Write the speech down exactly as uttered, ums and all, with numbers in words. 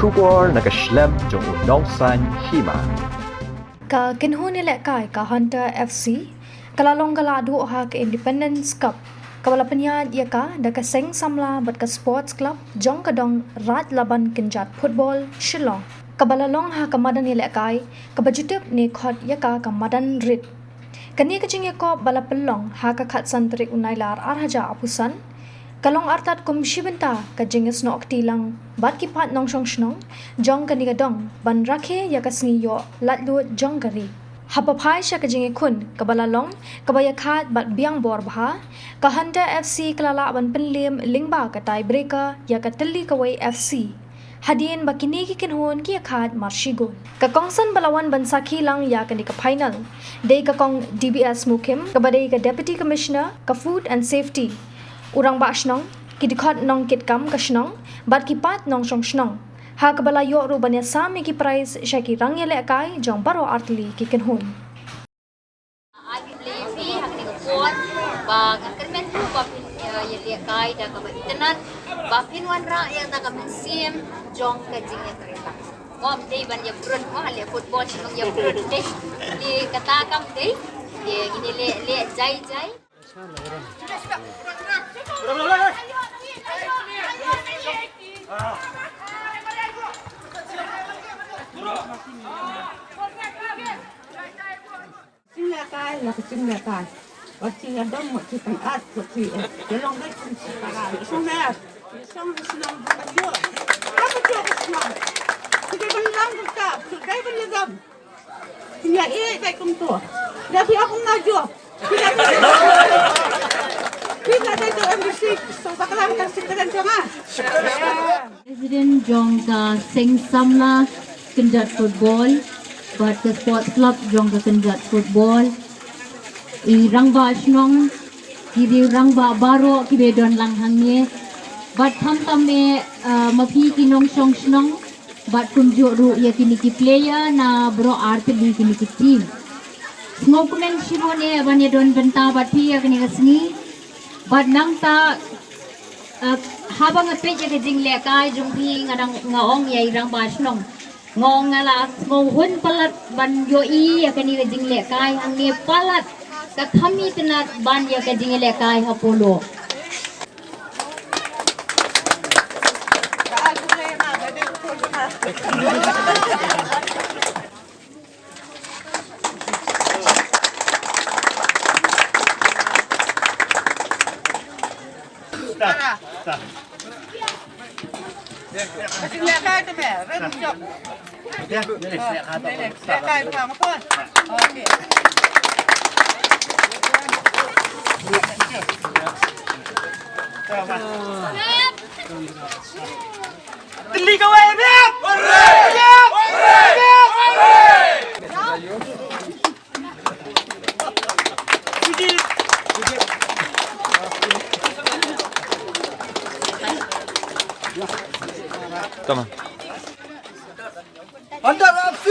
Khubor na ka shlem jong u Nongsaiñ Hima. Ka kynhun ïalehkai ka Hunter F C ka la long ka la duh ha ka Independence Cup kaba la pynïaid ïa ka da ka Seng Samla bad ka Sports Club jong ka Dong Raid Laban Kynjat Football Shillong, kaba la long ha ka madan ïalehkai kaba ju tip ne khot ïa ka ka Madan Rit. Kane ka jingïakop ba la pynlong ha ka khatsan tarik u Nailar ar hajar arphew san ka long artat kum shi bynta ka jingïasnoh kti lang bad ki paid nongshong shnong jong kane ka dong ban rakhe ïa ka sngi ïoh laitluid jong ka ri. Haba phai sha ka jingïakhun kaba la long kaba ïakhaid bad biang bor bha, ka Hunter F C ka la lah ban pynliem lyngba ka tiebreaker ïa ka Tylli Kawei F C, hadien ba kine ki kynhun ki ïakhaid mar shi gol. Ka kongsan ba la wan ban sakhi lang ïa kane ka final dei ka Kong D B S Mukim kaba dei ka Deputy Commissioner ka Food and Safety, u Rangbah Shnong, ki dkhot nongkitkam ka shnong bad ki paid nongshong shnong, ha kaba la ïoh ruh ban ïasam ïa ki prize sha ki rangïalehkai jong baroh artylli ki kynhun. Ai phi blei phi ha kane ka por ba nga kyrmen ruh ba phin, eh, ïalehkai da kaba itynnad, ba phin wanrah ïa kata ka mynsiem jong ka jingïatrei lang. Ngam dei ban ïabrun, mo, ha leh football shu nang ïabrun dei. Dei kata kam dei. Dei ngin ïaleh, leh jai jai. Jingïalehkai la ka jingïalehkai. Wat ki ïadom, wat ki pynat, wat ki, eh, ïalong dei kum shi para. Ïasong mer, ïasong shnong ban ïoh. Ka ban ïoh ka shnong. Ki dei ban lang ka kap, ki dei ban ïadom. Ki ïa ïeit dei kumto. Ïa phi ong kumno jong. Phi ïa dei to M D C, so bakla ka shi kren jong nga. President jong ka Seng Samla Kynjat Football bad ka Sports Club jong ka Kynjat Football, i rangbah shnong, ki riew rangbah baroh kiba don lang hangne, bad khamtam eh, ah, ma phi ki nongshong shnong, bad kumjuh ruh ïa kine ki player na baroh artylli kine ki team. Sngewkmen shibun eh ban ïadon bynta bad phi ïa kane ka sngi. Bad nangta, eh, haba nga peit ïa ka jinglehkai jong phi, nga dang, nga ong ïa i rangbah shnong, nga ong nga la sngewhun palat ban ïohi ïa kane ka jinglehkai hangne palat. Ka kham itynnad ban ïa ka jinglehkai ha Polo. Tylli Kawei, rep! Rep! Rep! Come on. Under F C!